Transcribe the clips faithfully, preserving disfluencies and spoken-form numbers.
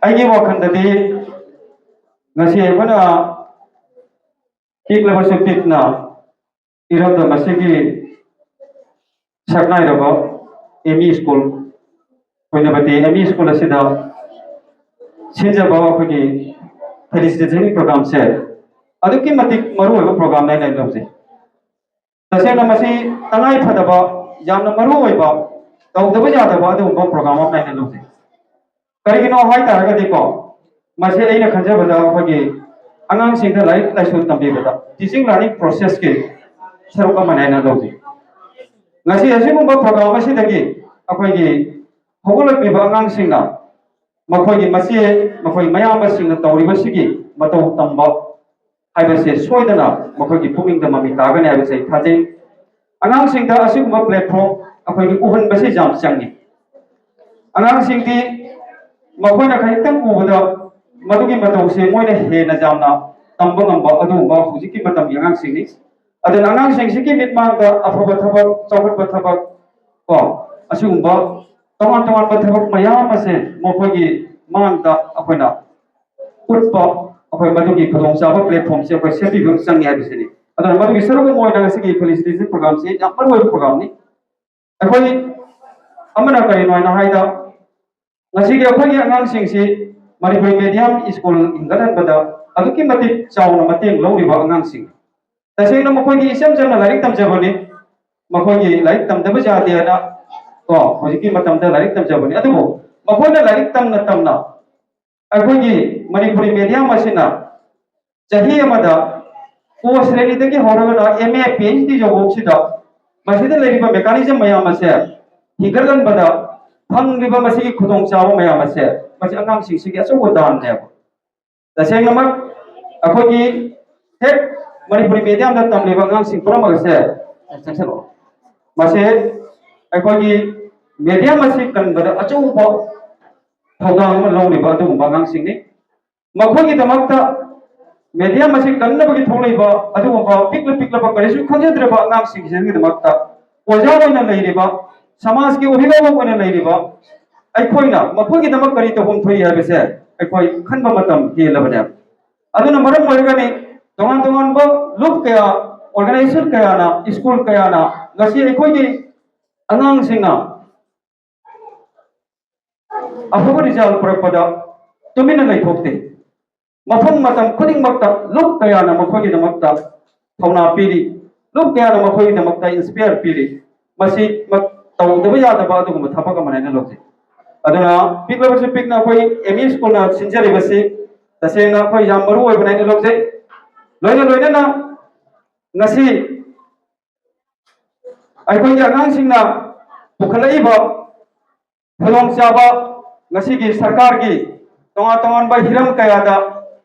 ꯑꯩꯒꯤ ꯋꯥꯈꯜꯗꯗꯤ ꯉꯁꯤ ꯑꯩꯈꯣꯏꯅ ꯄꯤꯛꯂꯕꯁꯨ ꯄꯤꯛꯅ ꯏꯔꯝꯗꯝ ꯑꯁꯤꯒꯤ ꯁꯛꯅꯥꯏꯔꯕ ꯑꯦꯝ ꯏ ꯁ꯭ꯀꯨꯜ, ꯀꯣꯏꯅꯕꯇꯤ ꯑꯦꯝ ꯏ ꯁ꯭ꯀꯨꯜ ꯑꯁꯤꯗ ꯁꯤꯟꯖꯕ ꯑꯩꯈꯣꯏꯒꯤ ꯐꯦꯂꯤꯁꯤꯇꯦꯁꯟꯒꯤ ꯄ꯭ꯔꯣꯒ꯭ꯔꯥꯝꯁꯦ ꯑꯗꯨꯛꯀꯤ ꯃꯇꯤꯛ ꯃꯔꯨꯑꯣꯏꯕ ꯄ꯭ꯔꯣꯒ꯭ꯔꯥꯝꯅꯦ ꯍꯥꯏꯅ ꯑꯩꯅ ꯂꯧꯖꯩ꯫ ꯇꯁꯦꯡꯅ ꯃꯁꯤ ꯇꯉꯥꯏ ꯐꯗꯕ, ꯌꯥꯝꯅ ꯃꯔꯨ ꯑꯣꯏꯕ, ꯇꯧꯗꯕ ꯌꯥꯗꯕ ꯑꯗꯨꯒꯨꯝꯕ ꯄ꯭ꯔꯣꯒ꯭ꯔꯥꯝ ꯑꯃ ꯍꯥꯏꯅ ꯂꯧꯖꯩ꯫ ꯀꯔꯤꯒꯤꯅꯣ ꯍꯥꯏ ꯇꯥꯔꯒꯗꯤꯀꯣ, ꯃꯁꯤ ꯑꯩꯅ ꯈꯟꯖꯕꯗ ꯑꯩꯈꯣꯏꯒꯤ ꯑꯉꯥꯡꯁꯤꯡꯗ ꯂꯥꯏꯔꯤꯛ ꯂꯥꯏꯁꯨ ꯇꯝꯕꯤꯕꯗ teaching learning process ꯀꯤ ꯁꯔꯨꯛ ꯑꯃꯅꯤ ꯍꯥꯏꯅ ꯂꯧꯖꯩ꯫ ꯉꯁꯤ ꯑꯁꯤꯒꯨꯝꯕ ꯄ꯭ꯔꯣꯒ꯭ꯔꯥꯝ ꯑꯁꯤꯗꯒꯤ ꯑꯩꯈꯣꯏꯒꯤ ꯍꯧꯒꯠꯂꯛꯂꯤꯕ ꯑꯉꯥꯡꯁꯤꯡꯅ ꯃꯈꯣꯏꯒꯤ ꯃꯆꯦ, ꯃꯈꯣꯏ ꯃꯌꯥꯝꯕꯁꯤꯡꯅ ꯇꯧꯔꯤꯕꯁꯤꯒꯤ ꯃꯇꯧ ꯇꯝꯕ ꯍꯥꯏꯕꯁꯦ ꯁꯣꯏꯗꯅ ꯃꯈꯣꯏꯒꯤ ꯄꯨꯛꯅꯤꯡꯗ ꯃꯃꯤ ꯇꯥꯒꯅꯤ ꯍꯥꯏꯕꯁꯦ ꯑꯩ ꯊꯥꯖꯩ꯫ ꯑꯉꯥꯡꯁꯤꯡꯗ ꯑꯁꯤꯒꯨꯝꯕ platform ꯑꯩꯈꯣꯏꯒꯤ ꯎꯍꯟꯕꯁꯤ ꯌꯥꯝ ꯆꯪꯉꯤ꯫ ꯑꯉꯥꯡꯁꯤꯡꯗꯤ ꯃꯈꯣꯏꯅ ꯈꯖꯤꯛꯇꯪ ꯎꯕꯗ ꯃꯗꯨꯒꯤ ꯃꯇꯧꯁꯦ ꯃꯣꯏꯅ ꯍꯦꯟꯅ ꯌꯥꯝꯅ ꯇꯝꯕ ꯉꯝꯕ ꯑꯗꯨꯒꯨꯝꯕ ꯍꯧꯖꯤꯛꯀꯤ ꯃꯇꯝꯒꯤ ꯑꯉꯥꯡꯁꯤꯡꯅꯤ꯫ ꯑꯗꯨꯅ ꯑꯉꯥꯡꯁꯤꯡꯁꯤꯒꯤ ꯃꯤꯠꯃꯥꯡꯗ ꯑꯐꯕ ꯊꯕꯛ, ꯆꯥꯎꯈꯠꯄ ꯊꯕꯛ, ꯀꯣ, ꯑꯁꯤꯒꯨꯝꯕ ꯇꯣꯉꯥꯟ ꯇꯣꯉꯥꯟꯕ ꯊꯕꯛ ꯃꯌꯥꯝ ꯑꯁꯦ ꯃꯈꯣꯏꯒꯤ ꯃꯥꯡꯗ ꯑꯩꯈꯣꯏꯅ ꯎꯠꯄ, ꯑꯩꯈꯣꯏ ꯃꯗꯨꯒꯤ ꯈꯨꯗꯣꯡꯆꯥꯕ platform ꯁꯦ ꯑꯩꯈꯣꯏ ꯁꯦꯝꯕꯤꯕ ꯑꯃ ꯆꯪꯉꯦ ꯍꯥꯏꯕꯁꯤꯅꯤ꯫ ꯑꯗꯨꯅ ꯃꯗꯨꯒꯤ ꯁꯔꯨꯛ ꯑꯃ ꯑꯣꯏꯅ ꯉꯁꯤꯒꯤ felicitation program ꯁꯤ ꯌꯥꯝ ꯃꯔꯨꯑꯣꯏꯕ program ꯅꯤ꯫ ꯑꯩꯈꯣꯏ ꯑꯃꯅ ꯀꯔꯤꯅꯣ ꯍꯥꯏꯅ ꯍꯥꯏꯗ, ꯉꯁꯤꯒꯤ ꯑꯩꯈꯣꯏꯒꯤ ꯑꯉꯥꯡꯁꯤꯡꯁꯤ ꯃꯅꯤꯄꯨꯔꯤ medium ꯁ꯭ꯀꯨꯜ ꯍꯤꯡꯒꯠꯍꯟꯕꯗ ꯑꯗꯨꯛꯀꯤ ꯃꯇꯤꯛ ꯆꯥꯎꯅ ꯃꯇꯦꯡ ꯂꯧꯔꯤꯕ ꯑꯉꯥꯡꯁꯤꯡ, ꯇꯁꯦꯡꯅ ꯃꯈꯣꯏꯗꯤ ꯏꯆꯝ ꯆꯝꯅ ꯂꯥꯏꯔꯤꯛ ꯇꯝꯖꯕꯅꯤ, ꯃꯈꯣꯏꯒꯤ ꯂꯥꯏꯔꯤꯛ ꯇꯝꯗꯕ ꯌꯥꯗꯦꯅ ꯀꯣ ꯍꯧꯖꯤꯛꯀꯤ ꯃꯇꯝꯗ ꯂꯥꯏꯔꯤꯛ ꯇꯝꯖꯕꯅꯤ꯫ ꯑꯗꯨꯕꯨ ꯃꯈꯣꯏꯅ ꯂꯥꯏꯔꯤꯛ ꯇꯝꯅ ꯇꯝꯅ ꯑꯩꯈꯣꯏꯒꯤ ꯃꯅꯤꯄꯨꯔꯤ medium ꯑꯁꯤꯅ ꯆꯍꯤ ꯑꯃꯗ ꯀꯣ ꯁ꯭ꯔꯦꯅꯤꯗꯒꯤ ꯍꯧꯔꯒꯅ M A, P H D ꯌꯧꯕꯁꯤꯗ ꯃꯁꯤꯗ ꯂꯩꯔꯤꯕ mechanism ꯃꯌꯥꯝ ꯑꯁꯦ ꯍꯤꯡꯒꯠꯍꯟꯕꯗ ꯐꯪꯂꯤꯕ ꯃꯁꯤꯒꯤ ꯈꯨꯗꯣꯡꯆꯥꯕ ꯃꯌꯥꯝ ꯑꯁꯦ ꯃꯁꯤ ꯑꯉꯥꯡꯁꯤꯡꯁꯤꯒꯤ ꯑꯆꯧꯕ ꯗꯥꯟꯅꯦꯕ꯫ ꯇꯁꯦꯡꯅꯃꯛ ꯑꯩꯈꯣꯏꯒꯤ ꯍꯦꯛ ꯃꯅꯤꯄꯨꯔꯤ medium ꯗ ꯇꯝꯂꯤꯕ ꯑꯉꯥꯡꯁꯤꯡ ꯄꯨꯝꯅꯃꯛ ꯑꯁꯦ ꯆꯪꯁꯜꯂꯛꯑꯣ꯫ ꯃꯁꯤ ꯑꯩꯈꯣꯏꯒꯤ medium ꯑꯁꯤ ꯀꯟꯕꯗ ꯑꯆꯧꯕ ꯊꯧꯗꯥꯡ ꯑꯃ ꯂꯧꯔꯤꯕ ꯑꯗꯨꯒꯨꯝꯕ ꯑꯉꯥꯡꯁꯤꯡꯅꯤ꯫ ꯃꯈꯣꯏꯒꯤꯗꯃꯛꯇ medium ꯑꯁꯤ ꯀꯟꯅꯕꯒꯤ ꯊꯣꯛꯂꯛꯏꯕ ꯑꯗꯨꯒꯨꯝꯕ ꯄꯤꯛꯂ ꯄꯤꯛꯂꯕ ꯀꯔꯤꯁꯨ ꯈꯪꯖꯗ꯭ꯔꯕ ꯑꯉꯥꯡꯁꯤꯡꯁꯤꯒꯤꯗꯃꯛꯇ ꯑꯣꯖꯥ ꯑꯣꯏꯅ ꯂꯩꯔꯤꯕ, ꯁꯃꯥꯖꯀꯤ ꯑꯣꯏꯕ ꯑꯣꯏꯅ ꯂꯩꯔꯤꯕ ꯑꯩꯈꯣꯏꯅ ꯃꯈꯣꯏꯒꯤꯗꯃꯛ ꯀꯔꯤ ꯇꯧꯐꯝ ꯊꯣꯛꯏ ꯍꯥꯏꯕꯁꯦ ꯑꯩꯈꯣꯏ ꯈꯟꯕ ꯃꯇꯝ ꯍꯦꯜꯂꯕꯅꯦ꯫ ꯑꯗꯨꯅ ꯃꯔꯝ ꯑꯣꯏꯔꯒꯅꯤ ꯇꯣꯉꯥꯟ ꯇꯣꯉꯥꯟꯕ ꯂꯨꯞ ꯀꯌꯥ, organization ꯀꯌꯥꯅ, school ꯀꯌꯥꯅ ꯉꯁꯤ ꯑꯩꯈꯣꯏꯒꯤ ꯑꯉꯥꯡꯁꯤꯡꯅ ꯑꯐꯕ result ꯄꯨꯔꯛꯄꯗ ꯇꯨꯃꯤꯟꯅ ꯂꯩꯊꯣꯛꯇꯦ꯫ ꯃꯐꯝ ꯃꯇꯝ ꯈꯨꯗꯤꯡꯃꯛꯇ ꯂꯨꯞ ꯀꯌꯥꯅ ꯃꯈꯣꯏꯒꯤꯗꯃꯛꯇ ꯊꯧꯅꯥ ꯄꯤꯔꯤ, ꯂꯨꯞ ꯀꯌꯥꯅ ꯃꯈꯣꯏꯒꯤꯗꯃꯛꯇ inspire ꯄꯤꯔꯤ꯫ ꯃꯁꯤ ꯃ-, ꯇꯧꯗꯕ ꯌꯥꯗꯕ ꯑꯗꯨꯒꯨꯝꯕ ꯊꯕꯛ ꯑꯃꯅ ꯍꯥꯏꯅ ꯂꯧꯖꯩ꯫ ꯑꯗꯨꯅ ꯄꯤꯛꯂꯕꯁꯨ ꯄꯤꯛꯅ ꯑꯩꯈꯣꯏ M E school ꯅ ꯁꯤꯟꯖꯔꯤꯕꯁꯤ ꯇꯁꯦꯡꯅ ꯑꯩꯈꯣꯏ ꯌꯥꯝ ꯃꯔꯨ ꯑꯣꯏꯕꯅ ꯍꯥꯏꯅ ꯂꯧꯖꯩ꯫ ꯂꯣꯏꯅ ꯂꯣꯏꯅꯅ ꯉꯁꯤ ꯑꯩꯈꯣꯏꯒꯤ ꯑꯉꯥꯡꯁꯤꯡꯅ ꯄꯨꯈꯠꯂꯛꯏꯕ ꯈꯨꯗꯣꯡꯆꯥꯕ, ꯉꯁꯤꯒꯤ ꯁꯔꯀꯥꯔꯒꯤ ꯇꯣꯉꯥꯟ ꯇꯣꯉꯥꯟꯕ ꯍꯤꯔꯝ ꯀꯌꯥꯗ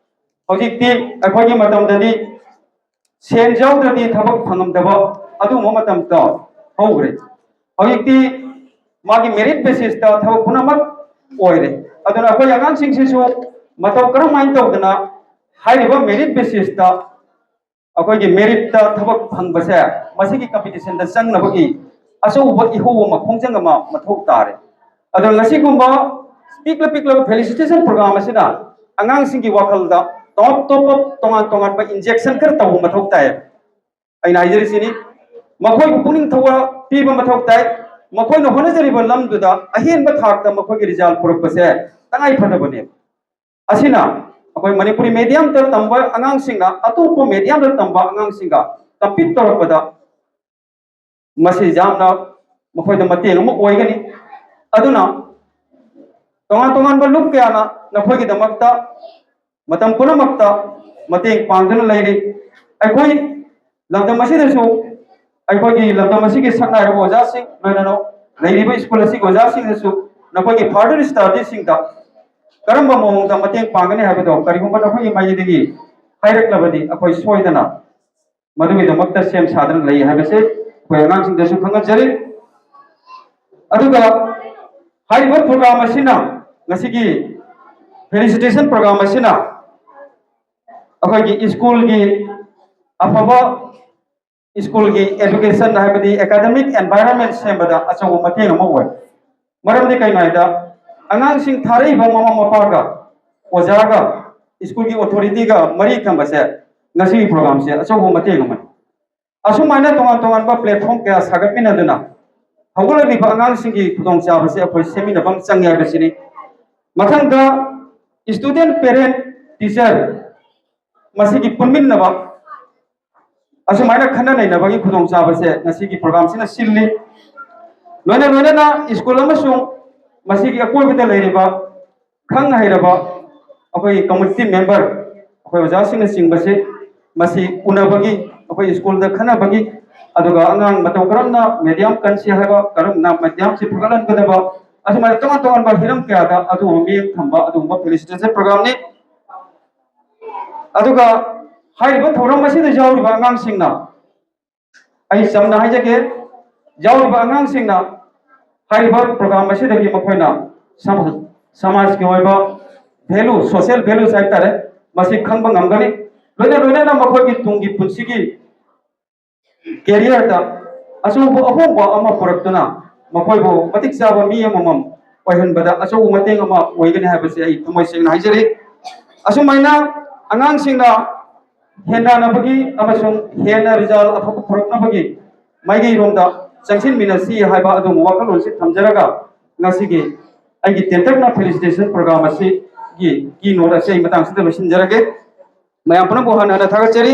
ꯍꯧꯖꯤꯛꯇꯤ ꯑꯩꯈꯣꯏꯒꯤ ꯃꯇꯝꯗꯗꯤ ꯁꯦꯟ ꯌꯥꯎꯗ꯭ꯔꯗꯤ ꯊꯕꯛ ꯐꯪꯉꯝꯗꯕ ꯑꯗꯨꯒꯨꯝꯕ ꯃꯇꯝꯗꯣ ꯍꯧꯈ꯭ꯔꯦ꯫ ꯍꯧꯖꯤꯛꯇꯤ ꯃꯥꯒꯤ merit basis ꯇ ꯊꯕꯛ ꯄꯨꯝꯅꯃꯛ ꯑꯣꯏꯔꯦ꯫ ꯑꯗꯨꯅ ꯑꯩꯈꯣꯏ ꯑꯉꯥꯡꯁꯤꯡꯁꯤꯁꯨ ꯃꯇꯧ ꯀꯔꯝꯍꯥꯏꯅ ꯇꯧꯗꯅ ꯍꯥꯏꯔꯤꯕ merit basis ꯇ ꯑꯩꯈꯣꯏꯒꯤ merit ꯇ ꯊꯕꯛ ꯐꯪꯕꯁꯦ, ꯃꯁꯤꯒꯤ competition ꯗ ꯆꯪꯅꯕꯒꯤ ꯑꯆꯧꯕ ꯏꯍꯧ ꯑꯃ, ꯈꯣꯡꯖꯪ ꯑꯃ ꯃꯊꯧ ꯇꯥꯔꯦ꯫ ꯑꯗꯣ ꯉꯁꯤꯒꯨꯝꯕ ꯄꯤꯛꯂ ꯄꯤꯛꯂꯕ felicitation program ꯑꯁꯤꯅ ꯑꯉꯥꯡꯁꯤꯡꯒꯤ ꯋꯥꯈꯜꯗ ꯇꯣꯞ ꯇꯣꯞꯄ ꯇꯣꯉꯥꯟ ꯇꯣꯉꯥꯟꯕ injection ꯈꯔ ꯇꯧꯕ ꯃꯊꯧ ꯇꯥꯏ꯫ ꯑꯩꯅ ꯍꯥꯏꯖꯔꯤꯁꯤꯅꯤ, ꯃꯈꯣꯏꯕꯨ ꯄꯨꯛꯅꯤꯡ ꯊꯧꯒꯠꯄꯤꯕ ꯃꯊꯧ ꯇꯥꯏ꯫ ꯃꯈꯣꯏꯅ ꯍꯣꯠꯅꯖꯔꯤꯕ ꯂꯝꯗꯨꯗ ꯑꯍꯦꯟꯕ ꯊꯥꯛꯇ ꯃꯈꯣꯏꯒꯤ result ꯄꯨꯔꯛꯄꯁꯦ ꯇꯉꯥꯏ ꯐꯗꯕꯅꯦ꯫ ꯑꯁꯤꯅ ꯑꯩꯈꯣꯏ ꯃꯅꯤꯄꯨꯔꯤ medium ꯗ ꯇꯝꯕ ꯑꯉꯥꯡꯁꯤꯡꯅ ꯑꯇꯣꯞꯄ medium ꯗ ꯇꯝꯕ ꯑꯉꯥꯡꯁꯤꯡꯒ compete ꯇꯧꯔꯛꯄꯗ ꯃꯁꯤ ꯌꯥꯝꯅ ꯃꯈꯣꯏꯗ ꯃꯇꯦꯡ ꯑꯃ ꯑꯣꯏꯒꯅꯤ꯫ ꯑꯗꯨꯅ ꯇꯣꯉꯥꯟ ꯇꯣꯉꯥꯟꯕ ꯂꯨꯞ ꯀꯌꯥꯅ ꯅꯈꯣꯏꯒꯤꯗꯃꯛꯇ ꯃꯇꯝ ꯄꯨꯝꯅꯃꯛꯇ ꯃꯇꯦꯡ ꯄꯥꯡꯗꯨꯅ ꯂꯩꯔꯤ꯫ ꯑꯩꯈꯣꯏ ꯂꯝꯗꯝ ꯑꯁꯤꯗꯁꯨ ꯑꯩꯈꯣꯏꯒꯤ ꯂꯝꯗꯝ ꯑꯁꯤꯒꯤ ꯁꯛꯅꯥꯏꯔꯕ ꯑꯣꯖꯥꯁꯤꯡ, ꯂꯣꯏꯅꯅ ꯂꯩꯔꯤꯕ school ꯑꯁꯤꯒꯤ ꯑꯣꯖꯥꯁꯤꯡꯗꯁꯨ ꯅꯈꯣꯏꯒꯤ further study ꯁꯤꯡꯗ ꯀꯔꯝꯕ ꯃꯑꯣꯡꯗ ꯃꯇꯦꯡ ꯄꯥꯡꯒꯅꯤ ꯍꯥꯏꯕꯗꯣ ꯀꯔꯤꯒꯨꯝꯕ ꯅꯈꯣꯏꯒꯤ ꯃꯥꯏꯀꯩꯗꯒꯤ ꯍꯥꯏꯔꯛꯂꯕꯗꯤ ꯑꯩꯈꯣꯏ ꯁꯣꯏꯗꯅ ꯃꯗꯨꯒꯤꯗꯃꯛꯇ ꯁꯦꯝ ꯁꯥꯗꯨꯅ ꯂꯩ ꯍꯥꯏꯕꯁꯦ ꯑꯩꯈꯣꯏ ꯑꯉꯥꯡꯁꯤꯡꯗꯁꯨ ꯈꯪꯍꯟꯖꯔꯤ꯫ ꯑꯗꯨꯒ ꯍꯥꯏꯔꯤꯕ program ꯑꯁꯤꯅ, ꯉꯁꯤꯒꯤ felicitation program ꯑꯁꯤꯅ ꯑꯩꯈꯣꯏꯒꯤ school ꯒꯤ ꯑꯐꯕ school ꯒꯤ education ꯍꯥꯏꯕꯗꯤ academic environment ꯁꯦꯝꯕꯗ ꯑꯆꯧꯕ ꯃꯇꯦꯡ ꯑꯃ ꯑꯣꯏ꯫ ꯃꯔꯝꯗꯤ ꯀꯩꯅꯣ ꯍꯥꯏꯗ, ꯑꯉꯥꯡꯁꯤꯡ ꯊꯥꯔꯛꯏꯕ ꯃꯃꯥ ꯃꯄꯥꯒ, ꯑꯣꯖꯥꯒ, ꯁ꯭ꯀꯨꯜꯒꯤ ꯑꯣꯊꯣꯔꯤꯇꯤꯒ ꯃꯔꯤ ꯊꯝꯕꯁꯦ ꯉꯁꯤꯒꯤ ꯄ꯭ꯔꯣꯒ꯭ꯔꯥꯝꯁꯦ ꯑꯆꯧꯕ ꯃꯇꯦꯡ ꯑꯃꯅꯤ꯫ ꯑꯁꯨꯃꯥꯏꯅ ꯇꯣꯉꯥꯟ ꯇꯣꯉꯥꯟꯕ ꯄ꯭ꯂꯦꯠꯐꯣꯝ ꯀꯌꯥ ꯁꯥꯒꯠꯃꯤꯟꯅꯗꯨꯅ ꯍꯧꯒꯠꯂꯛꯂꯤꯕ ꯑꯉꯥꯡꯁꯤꯡꯒꯤ ꯈꯨꯗꯣꯡꯆꯥꯕꯁꯦ ꯑꯩꯈꯣꯏ ꯁꯦꯝꯃꯤꯟꯅꯕ ꯑꯃ ꯆꯪꯉꯦ ꯍꯥꯏꯕꯁꯤꯅꯤ꯫ ꯃꯊꯪꯗ ꯁ꯭ꯇꯨꯗꯦꯟ, ꯄꯦꯔꯦꯟ, ꯇꯤꯆꯔ ꯃꯁꯤꯒꯤ ꯄꯨꯟꯃꯤꯟꯅꯕ, ꯑꯁꯨꯃꯥꯏꯅ ꯈꯟꯅ ꯅꯩꯅꯕꯒꯤ ꯈꯨꯗꯣꯡꯆꯥꯕꯁꯦ ꯉꯁꯤꯒꯤ ꯄ꯭ꯔꯣꯒ꯭ꯔꯥꯝꯁꯤꯅ ꯁꯤꯜꯂꯤ꯫ ꯂꯣꯏꯅ ꯂꯣꯏꯅꯅ ꯁ꯭ꯀꯨꯜ ꯑꯃꯁꯨꯡ ꯃꯁꯤꯒꯤ ꯑꯀꯣꯏꯕꯗ ꯂꯩꯔꯤꯕ ꯈꯪ ꯍꯩꯔꯕ ꯑꯩꯈꯣꯏ ꯀꯝꯃꯨꯅꯤꯇꯤ ꯃꯦꯝꯕꯔ, ꯑꯩꯈꯣꯏ ꯑꯣꯖꯥꯁꯤꯡꯅꯆꯤꯡꯕꯁꯤ ꯃꯁꯤ ꯎꯅꯕꯒꯤ, ꯑꯩꯈꯣꯏ ꯁ꯭ꯀꯨꯜꯗ ꯈꯟꯅꯕꯒꯤ, ꯑꯗꯨꯒ ꯑꯉꯥꯡ ꯃꯇꯧ ꯀꯔꯝꯅ ꯃꯦꯗꯤꯌꯝ ꯀꯟꯁꯤ ꯍꯥꯏꯕ, ꯀꯔꯝꯅ ꯃꯦꯗꯤꯌꯝꯁꯤ ꯐꯒꯠꯍꯟꯒꯗꯕ, ꯑꯁꯨꯃꯥꯏꯅ ꯇꯣꯉꯥꯟ ꯇꯣꯉꯥꯟꯕ ꯍꯤꯔꯝ ꯀꯌꯥꯗ ꯑꯗꯨꯒꯨꯝꯕ ꯃꯤꯠꯌꯦꯡ ꯊꯝꯕ ꯑꯗꯨꯒꯨꯝꯕ ꯐꯦꯂꯤꯁꯤꯇꯦꯁꯟ ꯄ꯭ꯔꯣꯒ꯭ꯔꯥꯝꯅꯤ꯫ ꯑꯗꯨꯒ ꯍꯥꯏꯔꯤꯕ ꯊꯧꯔꯝ ꯑꯁꯤꯗ ꯌꯥꯎꯔꯤꯕ ꯑꯉꯥꯡꯁꯤꯡꯅ, ꯑꯩ ꯆꯝꯅ ꯍꯥꯏꯖꯒꯦ, ꯌꯥꯎꯔꯤꯕ ꯑꯉꯥꯡꯁꯤꯡꯅ ꯍꯥꯏꯔꯤꯕ ꯄ꯭ꯔꯣꯒ꯭ꯔꯥꯝ ꯑꯁꯤꯗꯒꯤ ꯃꯈꯣꯏꯅ ꯁꯃꯥ-, ꯁꯃꯥꯖꯀꯤ ꯑꯣꯏꯕ ꯚꯦꯂꯨ, ꯁꯣꯁꯤꯌꯦꯜ ꯚꯦꯂꯨꯁ ꯍꯥꯏꯇꯥꯔꯦ, ꯃꯁꯤ ꯈꯪꯕ ꯉꯝꯒꯅꯤ꯫ ꯂꯣꯏꯅ ꯂꯣꯏꯅꯅ ꯃꯈꯣꯏꯒꯤ ꯇꯨꯡꯒꯤ ꯄꯨꯟꯁꯤꯒꯤ ꯀꯦꯔꯤꯌꯔꯗ ꯑꯆꯧꯕ ꯑꯍꯣꯡꯕ ꯑꯃ ꯄꯨꯔꯛꯇꯨꯅ ꯃꯈꯣꯏꯕꯨ ꯃꯇꯤꯛ ꯆꯥꯕ ꯃꯤ ꯑꯃꯃꯝ ꯑꯣꯏꯍꯟꯕꯗ ꯑꯆꯧꯕ ꯃꯇꯦꯡ ꯑꯃ ꯑꯣꯏꯒꯅꯤ ꯍꯥꯏꯕꯁꯤ ꯑꯩ ꯊꯃꯣꯏ ꯁꯦꯡꯅ ꯍꯥꯏꯖꯔꯤ꯫ ꯑꯁꯨꯃꯥꯏꯅ ꯑꯉꯥꯡꯁꯤꯡꯅ ꯍꯦꯟꯗꯥꯅꯕꯒꯤ ꯑꯃꯁꯨꯡ ꯍꯦꯟꯅ ꯔꯤꯖꯜ ꯑꯐꯕ ꯄꯨꯔꯛꯅꯕꯒꯤ ꯃꯥꯏꯀꯩꯔꯣꯝꯗ ꯆꯪꯁꯤꯟꯃꯤꯟꯅꯁꯤ ꯍꯥꯏꯕ ꯑꯗꯨꯒꯨꯝꯕ ꯋꯥꯈꯜꯂꯣꯟꯁꯤ ꯊꯝꯖꯔꯒ, ꯉꯁꯤꯒꯤ ꯑꯩꯒꯤ ꯇꯦꯟꯇꯛꯅ ꯐꯦꯂꯤꯁꯤꯇꯦꯁꯟ ꯄ꯭ꯔꯣꯒ꯭ꯔꯥꯝ ꯑꯁꯤꯒꯤ ꯀꯤ ꯅꯣꯠ ꯑꯁꯤ ꯑꯩ ꯃꯇꯥꯡꯁꯤꯗ ꯂꯣꯏꯁꯤꯟꯖꯔꯒꯦ꯫ ꯃꯌꯥꯝ ꯄꯨꯝꯅꯃꯛꯄꯨ ꯍꯟꯅ ꯍꯟꯅ ꯊꯥꯒꯠꯆꯔꯤ꯫